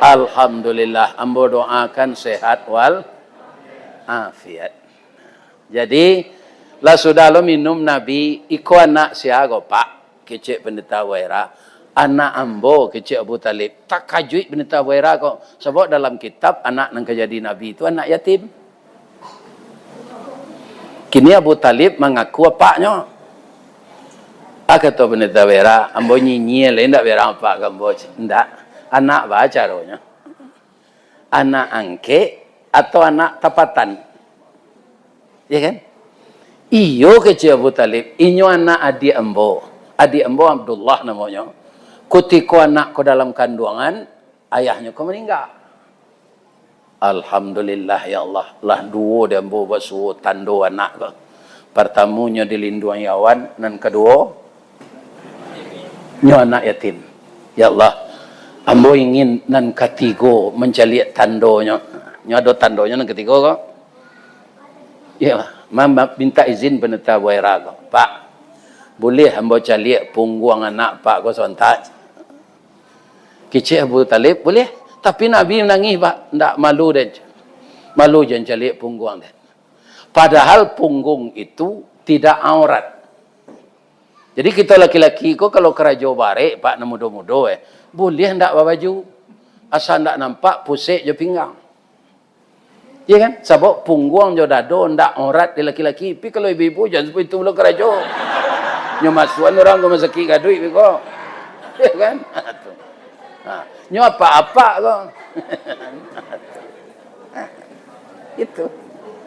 Alhamdulillah, ambo doakan sehat wal afiat. Jadi, lah sudah lo minum Nabi, "Iko anak sia ko, Pak?" kecek Pendeta Buaira. "Anak ambo," kecek Abu Talib. Takajuik Pendeta Buaira ko, sabab dalam kitab anak nan ka jadi nabi tu anak yatim. Kini Abu Talib mangaku apaknyo. Ah, kato Pendeta Buaira, "Ambo nyinyia lai, indak berang apak ka ambo." Indak, anak baa caronyo. Anak angkek atau anak tapatan? Ya kan? Iyo, kecek Abu Talib, inyo anak adiak ambo. Adiak ambo Abdullah namonyo. Kutiko anak ko dalam kanduangan, ayahnyo ko maningga. Alhamdulillah, ya Allah, lah duo di ambo basuo tando anak ko. Partamonyo dilinduangi awan, nan kaduo, nyo anak yatim. Ya Allah, ambo ingin nan katigo mancaliak tandonyo. Nyo ado tandonyo nan katigo ko? Ya Allah, ma-, ma-, mintak izin Pendeta Buaira ko. "Pak, buliah ambo caliak pungguang anak Pak ko sabanta?" Kecek Abu Talib, "Buliah. Tapi Nabi manangih, Pak. Ndak, malu den. Malu jan caliak pungguang den." Padahal punggung itu tidak aurat. Jadi, kito laki-laki ko kalau karajo barek, Pak, nan mudo-mudo, eh, buliah ndak babaju. Asa ndak nampak pusek jo pinggang. Iya kan? Sabab pungguang jo dado ndak aurat di laki-laki. Tapi kalau ibu-ibu, jan sampai itu pulo karajo. Nyo masuakan urang ka rumah sakik gaduik beko. Iya kan? Tu. Ha. Nyo apak-apak ko. Itu.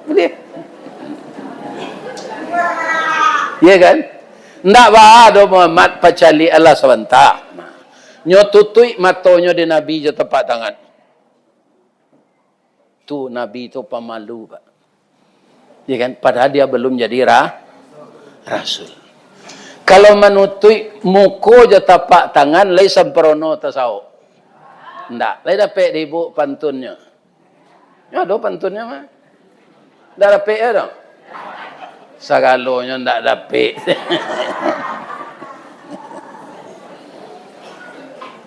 Buliah. Iya kan? Ndak baa doh Muhammad, pacaliak alah sabanta. Nyo tutuik matonyo di Nabi jo tapak tangan. Tu Nabi tu pamalu, Pak. Ya kan? Padahal dia belum jadi ra-, rasul. Kalau manutuik muko jo tapak tangan, lai samprono tasawuf? Ndak. Lai dapek di ibu pantunnyo? Nyo ado pantunnyo mah. Ndak dapek yo doh? Sagalonyo ndak dapek.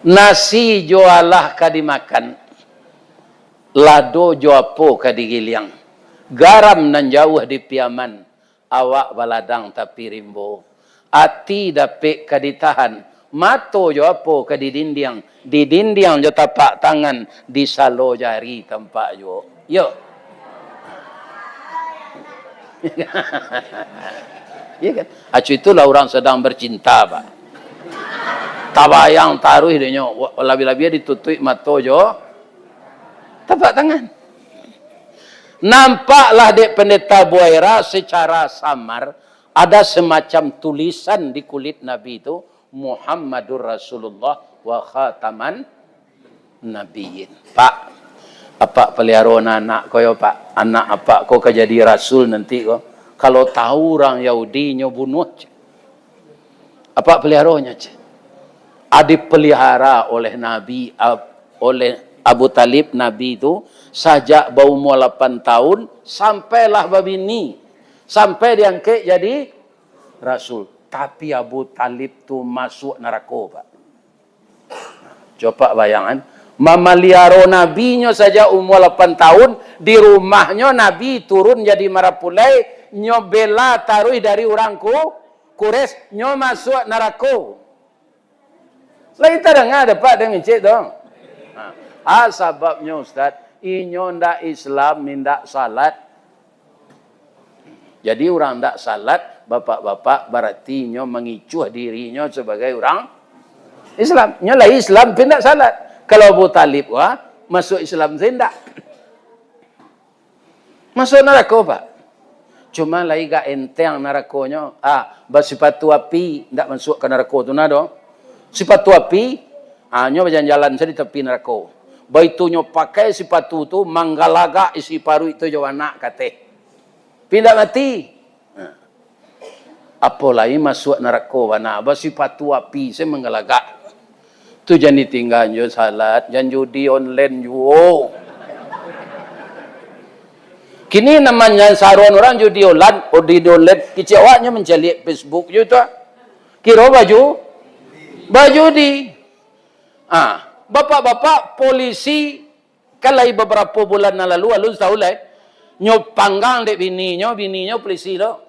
Nasi jo alah ka dimakan. Lado jo apo ka digiliang? Garam nan jauah di Piaman, awak baladang tapi rimbo. Ati dapek ka ditahan, mato jo apo ka didindiang, didindiang jo tapak tangan, di salo jari tampak juo. Yo. Iya kan? Acu itulah urang sadang bacinta, Pak. Tabayang taruih dek nyo, wa-, labiah-labiah ditutuik mato jo tapak tangan. Nampaklah dek Pendeta Buaira secara samar, ada semacam tulisan di kulit Nabi tu, "Muhammadur Rasulullah wa khataman nabiyyin." Pak, apak peliharo anak ko yo, Pak. Anak apak ko ka jadi rasul nanti ko. Kalau tahu urang Yahudi, nyo bunuah. Apak peliharonyo, ceh. A, dipelihara oleh Nabi, ab-, oleh Abu Talib, Nabi tu, sajak baumua lapan tahun, sampailah babini, sampai diangkek jadi rasul. Tapi Abu Talib tu masuak narako, Pak. Coba bayangkan, mamaliharo Nabinyo sajak umua lapan tahun, di rumahnyo Nabi turun jadi marapulai, nyo bela taruih dari urang Ku-, Quraisy, nyo masuak narako. Lai tadanga dapek dek ngecek tu? Ha. Ah, sababnyo, Ustaz, inyo ndak Islam, indak salat. Jadi, urang ndak salat, bapak-bapak, bararti inyo mangicuah dirinyo sabagai urang Islam. Nyo lai Islam, tapi ndak salat. Kalau Abu Talib, wah, masuak Islam sajo ndak. Masuak narako, Pak. Cuma lai agak enteng narakonyo. Ah, basipatu api, ndak masuak ka narako tu nah doh. Sipatu api, ah, nyo bajalan-jalan sajo di tapi narako. Baitu nyo pakai sipatu tu, manggalagak isi paruik tu jo anak ka ateh. Tapi indak mati. Nah. Apo lai masuak narako bana, basipatu api se manggalagak. Tu jan ditinggaan jo salat, jan judi online juo. Kini nan manyasaron urang judi online, judi online, kecek awaknyo mancaliak Facebook jo tu. Kiro baju, bajudi. Ah, bapak-bapak polisi Kan lai babarapo bulan nan lalu, alun satahun lai, nyo panggang dek bininyo, bininyo pulisi lo.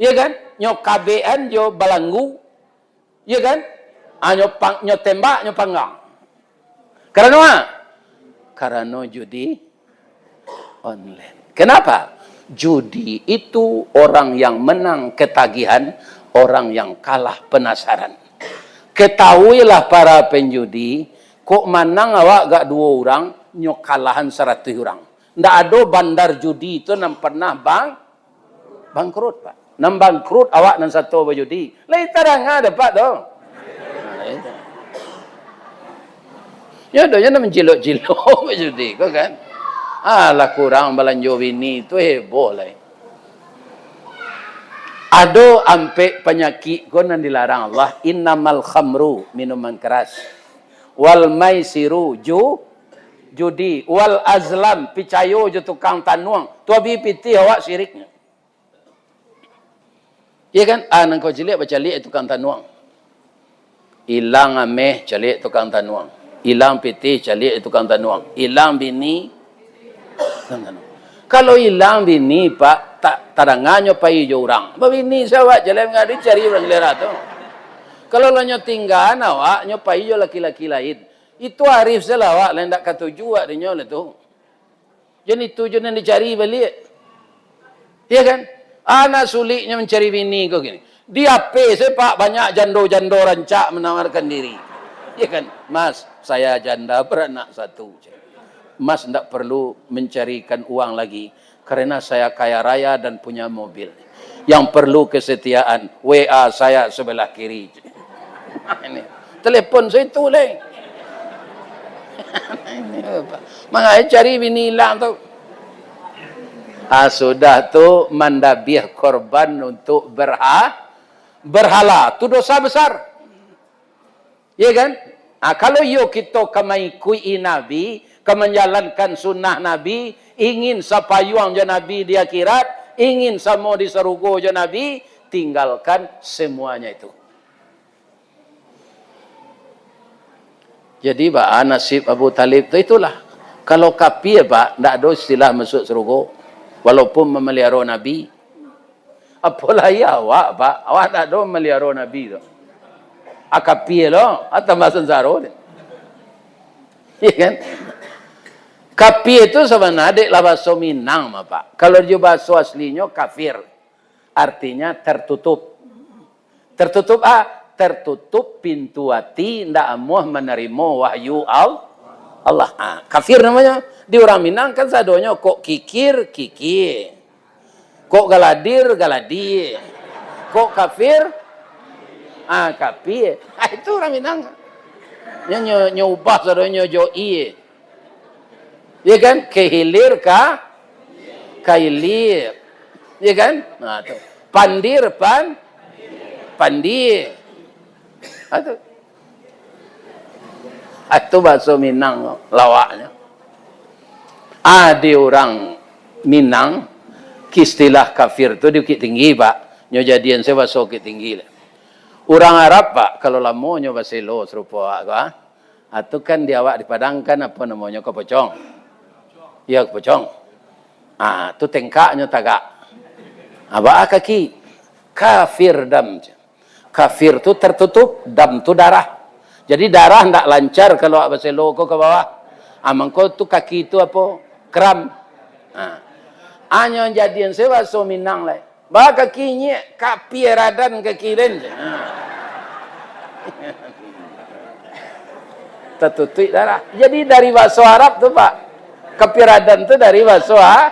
Iyo kan? Nyo kabekan jo balanggu. Iyo kan? Ah, nyo pang-, nyo tembak, nyo panggang. Karano a? Karano judi online. Kenapa? Judi itu orang yang menang ketagihan, orang yang kalah penasaran. Ketahuilah para penjudi, kok manang awak agak duo urang, nyo kalahan saratuih urang. Ndak ado bandar judi tu nan pernah bang-, bangkrut, Pak. Nan bangkrut awak nan sato bajudi. Lai tadanga dapek tu. Nah, itu. Nyo ado nyo nan mancilok-cilok bajudi ko kan. Alah, kurang balanjo bini tu heboh lai. Ado ampek panyakik ko nan dilarang Allah, innamal khamru, minuman keras. Wal maisiru, ju-, judi. Wal azlam, picayo jo tukang tanuang. Tu abih pitih awak siriknyo. Iya kan? Ah, nan kau caliak, bacaliak tukang tanuang. Ilang ameh, caliak tukang tanuang. Ilang pitih, caliak tukang tanuang. Ilang bini, tukang tanuang. Kalau ilang bini, Pak, tak tadanganyo pai jo urang. Babini sajo awak, jaleh mangadu cari urang galera tu. Kalau lah nyo tinggaan awak, nyo pai jo laki-laki lain. Itu arif sajolah awak, lain dak katuju awak dinyo lah tu. Jan itu jo nan dicari baliak. Iya kan? Anak suliknyo mancari bini ko kini. Di H P se, Pak, banyak jando-jando rancak menawarkan diri. Iya kan? "Mas, saya janda beranak satu." "Mas ndak perlu mencarikan uang lagi, karena saya kaya raya dan punya mobil. Yang perlu kesetiaan, W A saya sebelah kiri." Ini. Telepon situ lai. Mangai cari bini ilang tu. Ah, sudah tu mandabiah korban untuk berha-, berhala. Tu dosa besar. Ya kan? Ah, kalau iyo kito ka maikuik-i Nabi, ka manjalankan sunnah Nabi, ingin sapayuang jo Nabi di akhirat, ingin samo di sarugo jo Nabi, tinggalkan semuanya itu. Jadi, baa nasib Abu Talib tu itulah. Kalau kapia, Pak, ndak ado istilah masuk sarugo, walaupun mamaliharo Nabi. Apolai awak, Pak, awak ndak ado mamaliharo Nabi tu. A kapia lo, a tambah sansaro tu. Iya kan? Kapia tu sabana dek lah bahaso Minang mah, Pak. Kalau jo bahaso aslinyo kafir. Artinya tertutup. Tertutup, ah, tertutup pintu ati, ndak amuah manarimo wahyu Al-, Allah. Ah, kafir namonyo. Di urang Minang kan sadonyo, kok kikir, kikir. Kok galadir, galadir. Kok kafir, ah, kafir. Ah, itu urang Minang. Nyo, nyo, nyo ubah sadonyo jo i. Ya kan? Kehilir ka, kailir. Ya kan? Nah, tu. Pandir, pan, pandir. Ah, tu. Ah, tu bahaso Minang lawaknyo. Ah, di urang Minang, istilah kafir tu di Bukittinggi, Pak. Nyo jadian se bahaso Bukittinggi lah. Urang Arab, Pak, kalau lamonyo baselo sarupo awak ko, ah. Ah, tu kan di awak di Padang kan apo namonyo, kapocong. Iyo, kapocong. Ah, tu tengkaknyo tagak. Ah, baa kaki? Kafir dam. Kafir tu tertutup, dam tu darah. Jadi darah ndak lancar kalau awak baselo ko ka bawah. Ah, mangko tu kaki tu apo? Kram. Ah. Anyo jadian se bahaso Minang lai. Baa kaki inyiak, kapia radan kaki den. Ha. Tatutuik darah. Jadi dari bahaso Arab tu, Pak. Kapia radan tu dari bahaso A-,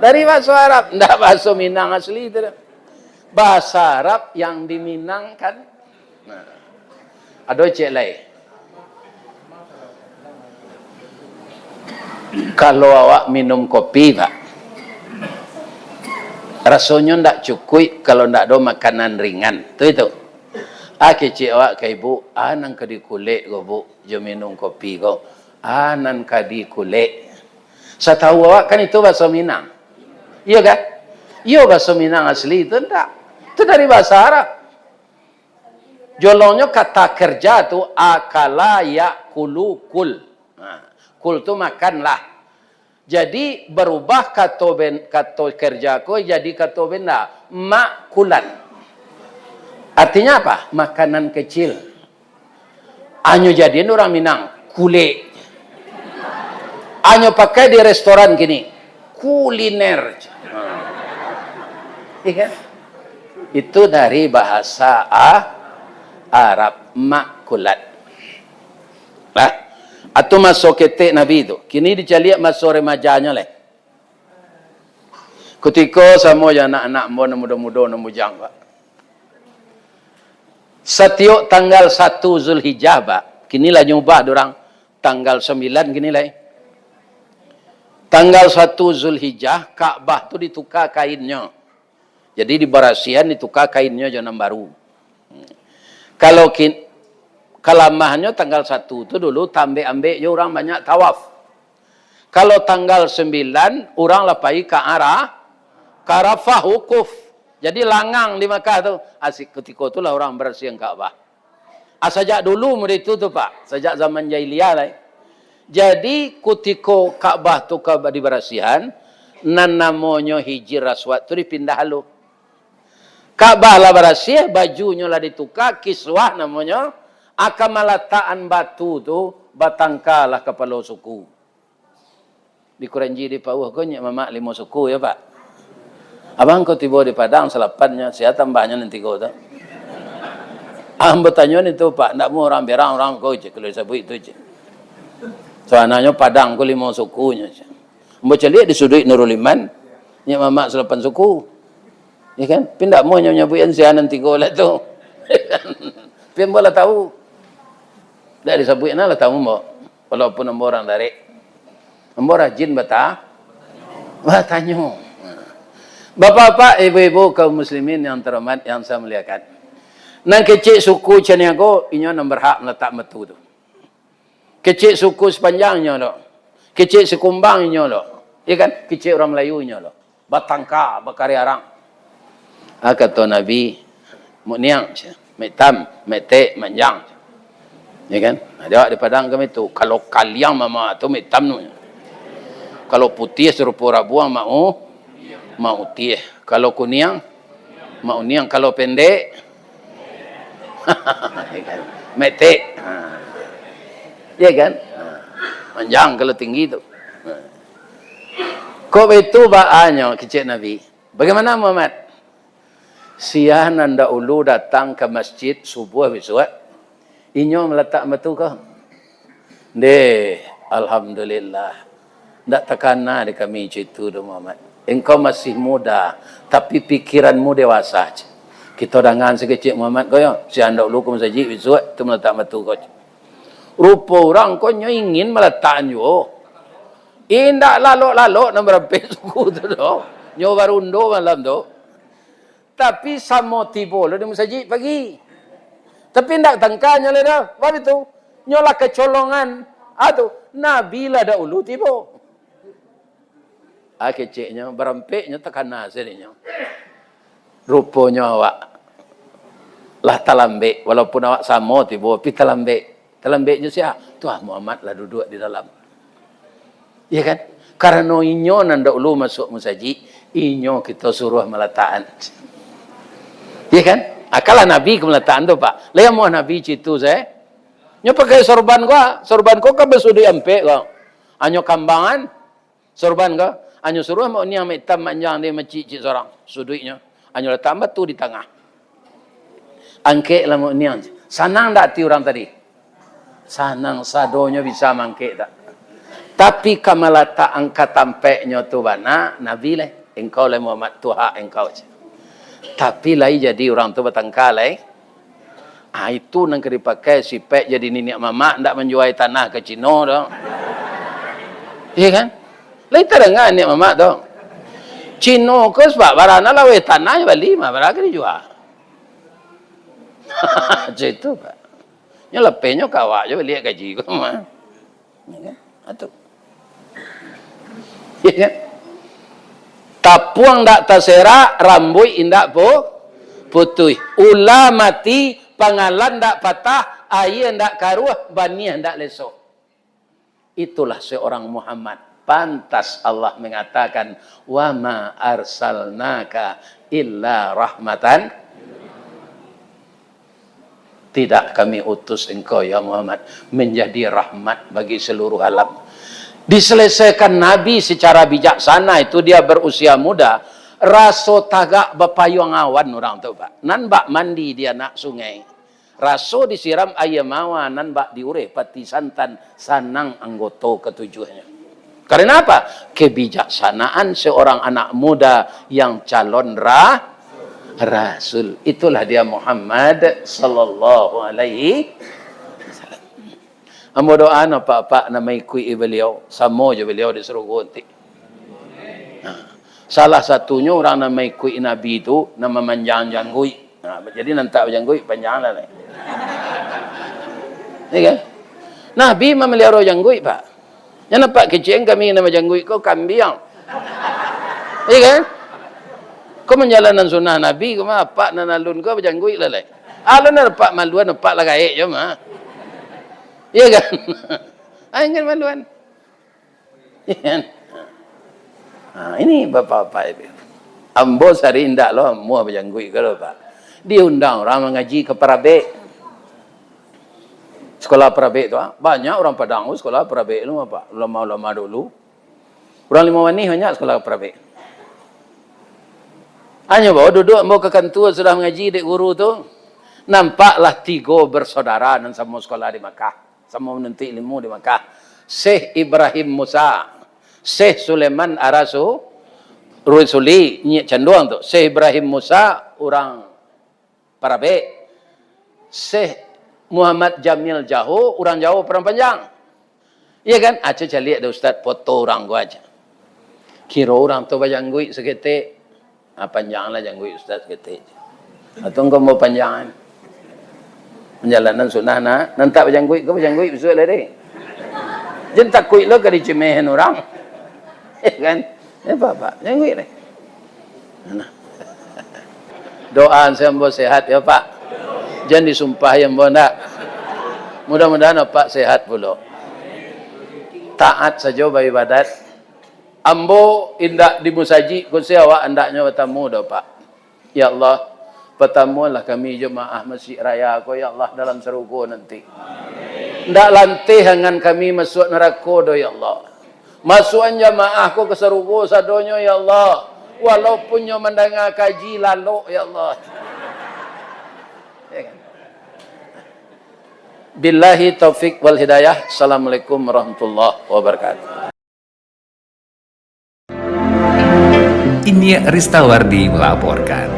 dari bahaso Arab. Ndak bahaso Minang asli tu doh. Bahasa Arab yang diminangkan. Nah, ado ciek lai. Kalau awak minum kopi, Pak, rasonyo ndak cukuik kalau ndak ado makanan ringan. Tu itu. Ah, kecek awak ka ibu, ah, nan ka dikulek ko, Bu, jo minum kopi ko. Ah, nan ka dikulek. Satau awak kan itu bahaso Minang. Iyo kan? Iyo bahaso Minang asli itu ndak. Itu dari bahasa Arab. Jolongnyo kata kerja tu, akala yakulu kul. Nah, kul tu makanlah. Jadi, berubah kato ben-, kato kerja ko jadi kato benda, makulan. Artinya apa? Makanan kecil. Anyo jadian urang Minang, kulek. Anyo pakai di restoran kini, kuliner. Iya kan? Itu dari bahasa A-, Arab, makulat. Nah, atu maso ketek Nabi tu. Kini dicaliak maso remajanyo lai. Kutiko samo jo anak-anak ambo nan mudo-mudo, nan bujang, Pak. Satiok tanggal satu Zulhijjah, Pak. Kini lah nyubah dorang tanggal sambilan kini lai. Tanggal satu Zulhijjah, Ka'bah tu dituka kainnyo. Jadi, dibarasiahan, dituka kainnyo jo nan baru. Kalau kin-, kalamahnyo tanggal satu tu dulu, tambek-ambek jo urang banyak tawaf. Kalau tanggal sambilan, urang lah pai ka Ara-, ka Arafah, wukuf. Jadi, langang di Makkah tu. Asik, kutiko tu lah urang barasiahan Ka'bah. Ah, sajak dulu mudah itu tu, Pak. Sajak zaman jahiliyah lai. Jadi, kutiko Ka'bah tu ka dibarasiahan, nan namonyo Hijir Aswad tu dipindah lu. Ka'bah lah barasiah, bajunyo lah dituka, kiswah namonyo, aka malatakan batu tu, batangkalah kapalo suku. Di Kuranji di Pauh ko, nyiak mamak limo suku, yo, Pak? Abang ko tibo di Padang, salapannyo, sia tambahnyo nan tigo tu. Ambo tanyo ni tu, Pak, ndak mau urang berang, urang ko, cek, kalau disabuik tu, cek. Sabananyo Padang ko limo sukunyo, cek. Ambo caliak di suduik Nurul Iman, nyiak mamak salapan suku. Ya kan? Tapi ndak mau nyo nyabuikan sia nan tigo lah tu. Tapi ambo lah tahu. Ndak disabuik nah lah tahu ambo. Walaupun ambo urang Darek. Ambo rajin bata-, batanyo. Bapak-bapak, ibu-ibu, kaum muslimin yang terhormat, yang saya muliakan. Nan kecek suku Caniago, inyo nan berhak meletak batu tu. Kecek suku Sepanjang inyo lo. Kecek Sikumbang inyo lo. Ya kan? Kecek urang Melayu inyo lo. Batangka, bakari arang. Ah, kato Nabi, "Muk niang, sia. Muk itam, muk etek, muk anjang." Ya kan? Nah, di awak di Padang kami tu, kalau kaliang mama tu muk itam tu. Kalau putiah sarupo rabuang, muk u-, muk utiah. Kalau kuniang, muk uniang. Kalau pendek, ya kan? Muk etek. Ha. Ya kan? Ha. Manjang kalau tinggi tu. Ha. Kok baitu baanyo kecek Nabi? Bagaimana Muhammad? Sia nan dahulu datang ka masjid subuah bisuak, inyo malatak batu ko. Ndeh, alhamdulillah. Ndak takana di kami citu doh, Muhammad. Engkau masih muda, tapi pikiranmu dewasa, ceh. Kito dangan sakecek Muhammad ko yo, sia nan dahulu ka masajik bisuak, tu malatak batu ko, ceh. Rupo urang ko nyo ingin malatakan juo. Indak lalok-lalok nan barampek suku tu doh. Nyo barundo malam tu. Tapi samo tibo lo di masajik pagi. Tapi indak tangka nyo lai doh. Bab itu, nyo lah kacolongan. Ah tu, Nabi lah dahulu tibo. Ah, keceknyo, barampeknyo takana sadonyo. Ruponyo awak lah talambek, walaupun awak samo tibo, tapi talambek. Talambeknyo sia? Tuah Muhammad lah duduak di dalam. Iya kan? Karano inyo nan dahulu masuak masajik, inyo kito suruah malatakan. Iya kan? Akalah Nabi ka malatakan tu, Pak. Lai amuah Nabi citu sae. Nyo pakai sorban ko, sorban ko kan basuduik ampek ko. Anyo kambangan, sorban ko, anyo suruah mak niang mak itam manjang di masajik cik sorang, suduiknyo. Anyo latak batu di tangah. Angkeklah mak niang. Sanang ndak ati urang tadi? Sanang, sadonyo bisa mangkek tak? Tapi ka malatakan ka tampeknyo tu bana, Nabi lai. Engkau lai Muhammad, tu hak engkau, ceh. Tapi lai jadi urang tu batangka lai. Ah, itu nan ka dipakai sipek jadi niniak mamak, ndak manjual tanah ka Cino doh. Iya kan? Lai tadanga niniak mamak tu. Cino ko sabab bara nan laweh tanah bali mah, bara ka dijua. Ceh itu, Pak. Nyo lapehnyo ka awak jo baliak gaji ko mah. Ya kan? Atu. Ya kan? Tapuang ndak taserak, rambuik indak pu-, putuih. Ula mati, pangalan ndak patah, aia ndak karuah, baniah ndak leso. Itulah seorang Muhammad. Pantas Allah mengatakan, "Wa ma arsalnaka illa rahmatan." Tidak kami utus engkau, ya Muhammad, menjadi rahmat bagi seluruh alam. Diselesaikan Nabi secara bijaksana itu, dia berusia muda, raso tagak bapayuang awan urang tu, Pak. Nan bak mandi di anak sungai. Raso disiram aia mawar, nan bak diureh pati santan, sanang anggoto katujuahnyo. Karena apa? Kebijaksanaan seorang anak muda yang calon ra-, rasul. Itulah dia Muhammad sallallahu alaihi wasallam. Ambo doa no, apak-apak nan maikuik baliau, samo jo baliau di sarugo nanti. Nah, salah satunyo urang nan maikuik Nabi tu, nan mamanjang jangguik. Nah, jadi nan tak bajangguik, panjang lah lai. Ya kan? Nabi mamaliharo jangguik, Pak. Nyo nampak kecek kami nan bajangguik ko kambiang. Ya kan? Ko manjalanan sunnah Nabi, ko mah apak nan alun ko bajangguik lah lai. Alun apak maluan, apak lah gaek jo mah. Ya kan? Ah, ingat maluan. Iya kan? Ha, ini bapak-bapak itu. Ambo sari indak lo, amuah bajangguik ko lo, Pak. Diundang urang mangaji ka Parabek. Sekolah Parabek tu, ah. Banyak urang Padang tu sekolah Parabek tu, Pak. Ulama-ulama dulu. Urang Limau Manih banyak sekolah Parabek. Hanyo bawa duduk ambo ka kantua sudah mangaji dek guru tu. Nampaklah tigo bersaudara nan samo sekolah di Makkah. Samo manuntuik ilmu di Makkah. Syekh Ibrahim Musa, Syekh Sulaiman Arasu-, Rusuli, Nyiak Canduang tu. Syekh Ibrahim Musa, urang Parabek. Syekh Muhammad Jamil Jaho, urang Jaho Padang Panjang. Iya kan? Aco caliak dek Ustaz, foto urang ko aco. Kiro urang tu bajangguik saketek. Ah, panjanglah jangguik Ustaz saketek. Atau engkau mau panjangan? Manjalanan sunnah, nah. Nan tak bajangguik ko bajangguik bisuak lai deh. Jan takuik lo ka dicemehan urang. Ya kan? Ya, Pak, Pak. Jangguik deh. Nah. Doa saya ambo sehat ya, Pak. Jan disumpah ya ambo ndak. Mudah-mudahan Apak sehat pulo. Taat sajo baibadat. Ambo indak di musajik ko se awak andaknyo batamu doh, Pak. Ya Allah, patamuanlah kami jamaah Masjid Raya ko, ya Allah, dalam sarugo nanti. Ndak lanteh angan kami masuak narako doh, ya Allah. Masuakan jamaah ko ka sarugo sadonyo, ya Allah. Walaupun nyo mandanga kaji, lalok, ya Allah. Ya kan? Billahi taufik wal hidayah. Assalamualaikum warahmatullahi wabarakatuh. Inyiak Ristawardi melaporkan.